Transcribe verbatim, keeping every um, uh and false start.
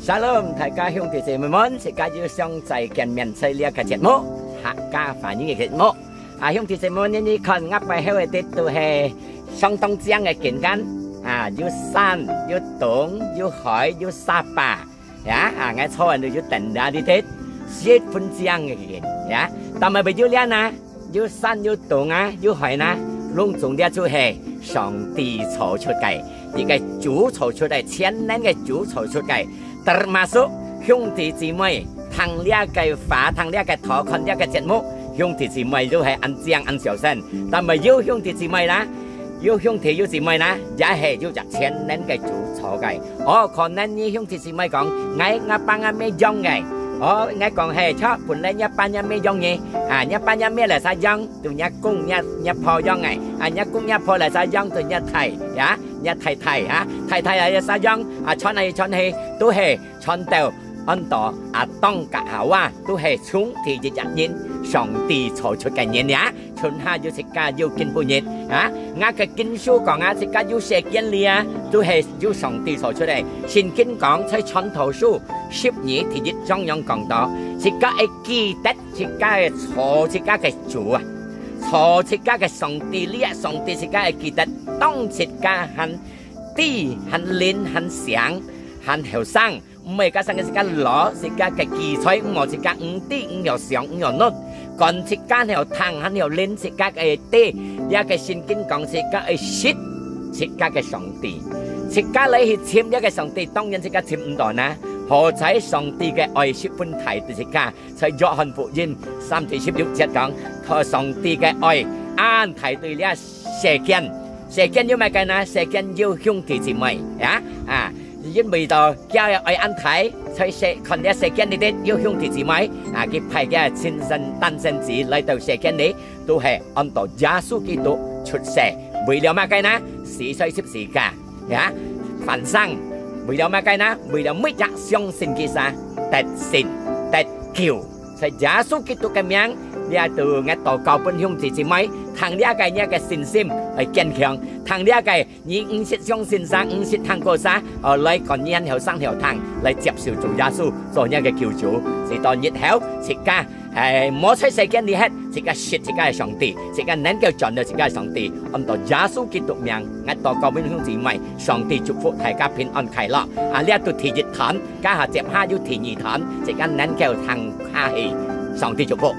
Shalom，大家兄弟姊妹們，自家又相再見面在這个節目，客家話語个節目。啊，兄弟姊妹，你，你看，𠊎背後个這都係相當靚个景觀，啊，有山，有洞，有海，有沙巴，呀，啊，𠊎坐在這有等下你睇，十分靚个景，呀。但係有這呢， 有山有洞啊，有海呢，攏總這就係上帝造出个，這个主造出个，全能个主造出个。Termasuk兄弟姊妹，聽這个話，聽這个道，看這个節目，兄弟姊妹都係恁靚恁小心。但係有兄弟姊妹啦，有兄弟有姊妹啦，也係有隻全能个主造个。哦，可能你兄弟姊妹講，𠊎，𠊎爸𠊎姆養个。哦，𠊎講係，著，本來若爸若姆養你，啊，若爸若姆來儕養， 都若公若，若婆養个，啊，若公若婆來儕養都若太，呀，若太太，哈，太太啊，也儕養，啊，傳來傳去，都係傳到安到亞當佮夏娃，都係從第一隻人，上帝造出个人呀，春夏有自家有今晡日，啊，𠊎个經書講啊，自家有世間裡啊，都係有上帝造出个。聖經講在傳道書十二第一章樣講到，自家愛記得 自家个造自家个主啊，造自家个上帝，這上帝自家愛記得，當自家還知、還靈、還醒、還後生，毋係該生个自家老，自家个記載，毋好自家毋知、毋曉想、毋曉弄，管自家曉聽、還曉靈自家个知，這个聖經講自家愛識自家个上帝。自家來去尋這个上帝，當然自家尋毋到呢。好在上帝个愛十分大對自家， 在約翰福音三第十六節講，在上帝个愛恁大對這世間。世間有麼个呢？世間有兄弟姊妹，呀，啊，因為到佢个愛恁大，在世，看這世間裡底有兄弟姊妹，啊，佢派佢个親生單生子來到世間裡，都係安到耶穌基督出世。為了麼个呢？死在十字架。 呀，翻生，為了麼个呢？為了每隻相信佢儕得勝、得救。在耶穌基督个名，這都𠊎禱告分兄弟姊妹，聽這个若个信心愛堅強，聽這个你毋識相信儕，毋識聽過儕，哦，來看你還後生曉聽，來接受主耶穌做若个救主，直到日後自家 係，無在世間裡歇，自家識自家个上帝，自家能夠轉到自家个上帝，安到耶穌基督名，𠊎禱告分兄弟姊妹，上帝祝福大家平安快樂。啊，這都第一段，這下接下有第二段，自家能夠聽下去，上帝祝福。